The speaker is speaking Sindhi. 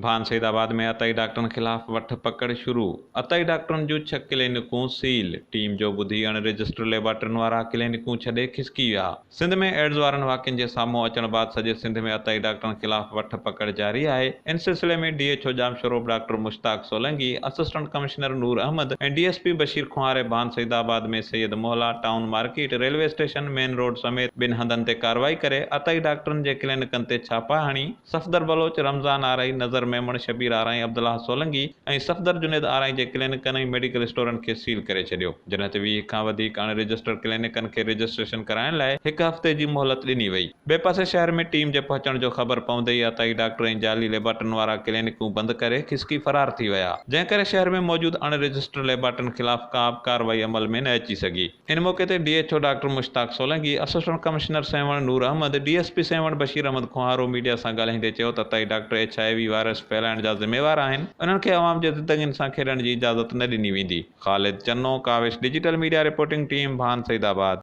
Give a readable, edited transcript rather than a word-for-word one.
ڀان سيد آباد ۾ عطائي ڊاڪٽرن خلاف وٺ پڪڙ شروع، عطائي ڊاڪٽرن جون ڇهه ڪلينڪون سيل، ٽيم جو ٻڌي اڻ رجسٽر ليبارٽرين وارا ڪلينڪون ڇڏي کسڪي ويا. سنڌ ۾ ايڊز وارن واقعن جي سامهون اچڻ بعد سڄي سنڌ ۾ عطائي ڊاڪٽرن خلاف وٺ پڪڙ جاري آهي. ان سلسلي ۾ D H O Jamshoro doctor Mushtaq Solangi, assistant commissioner Noor Ahmed ۽ D S P Bashir Khuharo Bhan Saidabad ۾ Syed Mohalla, town market, railway station, main road سميت ٻن هنڌن تي ڪارروائي ڪري عطائي ڊاڪٽرن جي ڪلينڪن تي ڇاپا هڻي صفدر بلوچ، رمضان آرائين، نظر ميمڻ، شبير آرائين، عبدالله سولنگي ۽ صفدر جنيد آرائين جي ڪلينڪن ۽ ميڊيڪل اسٽورن کي سيل ڪري ڇڏيو، جڏهن ته 20 کان وڌيڪ اڻ رجسٽر ڪلينڪن کي رجسٽريشن ڪرائڻ لاء هڪ هفتي جي مهلت ڏني وئي. ٻئي پاسي شهر ۾ ٽيم جي پهچڻ جو خبر پوندي ئي عطائي ڊاڪٽر ۽ جعلي ليبارٽرين وارا ڪلينڪون بند ڪري کسڪي فرار ٿي ويا، جنهن ڪري شهر ۾ موجود اڻ رجسٽر ليبارٽرين خلاف ڪا به ڪارروائي عمل ۾ نه اچي سگهي. ان موقعي تي D H O doctor Mushtaq Solangi, assistant commissioner Sehwan Noor Ahmed, D S P Sehwan Bashir Ahmed Khuharo media سان ڳالهائيندي چيو ته عطائي doctor H I V virus ڦهلائڻ جا ذميوار آهن، انهن کي عوام جي زندگين سان کيڏڻ جي اجازت نه ڏني ويندي. Khalid Channo, Kawish digital media reporting team, Bhan Saidabad.